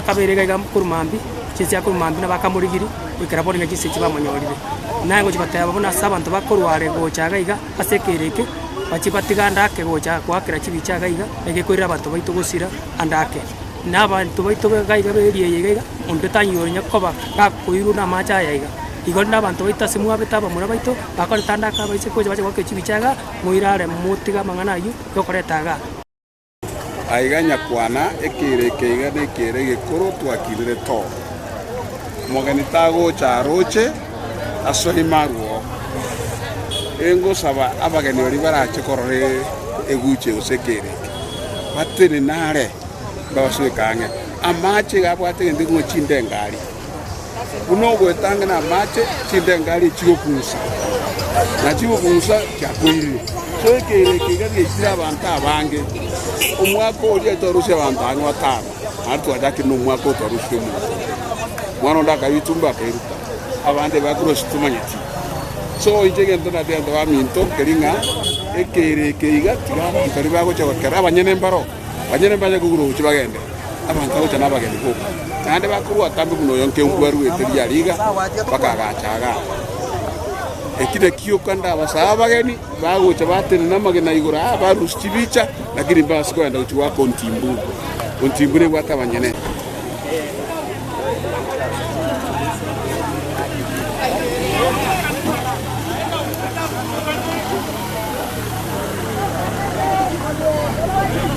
Kabere iga iga korwa mambia, chinsa chia korwa mambia nabo akamorigirie, goikera bono iga chinsa echi bamonyorire. Naye ngochia goteba buna ase abanto bakorwa are gocha iga iga ase ekero eke, bachie batiga ande ake gocha goakera chibicha iga iga, egekoirera abanto baito gosira ande ake. Na abanto baito iga iga b'eria eye iga iga, monto tanyia onya koba gakoirwa namache aya iga. Igo rende abanto baito ase mwabete abamura baito, bakorete ande ake abaise gocha bache goakera chibicha igaa, moire are motige amang'ana ayio yokoreta igaa. Aiga nyakwana, ekeiro eke iga nekeiro egekoro twakirire too. Omogeni tagocha aroche asoe ime arwoo. Engosaba abageni baria barache korora egucha gose ekeiro eke, batenene are, mbabasoeke ang'e. Amache iga abwate egento ekeng'wa chindengari. Buna ogoetanga namache, chindengari chigokunsa, na chigokunsa chiakoirire. So ekeiro eke iga giaitire abanto abange. Omwaka oria twarusia abanto ang'e batano, naende twachakire na omwaka oyo twarusirie omonto. Omwana onde akaitumba akairuta, abande bakorwa tomanyeti. So inche egento nateba abanto baminto nkeri ng'a ekeiro eke iga tiga abanto baria bagocha gokera abanyene mbaro. Banyene mbanye kogura ogochia bagende, abanto bagocha nabageni boka, naende bakorwa atambe buna oyo nkeumbu aruete riaria iga, bakagacha igaa. Eki nakio ndabasae abageni bagocha batenena amagena igoro aa barusia chibicha, lakini mbabase kogenda gochia goaka ontimbu. Ontimbu nebwate abanyene.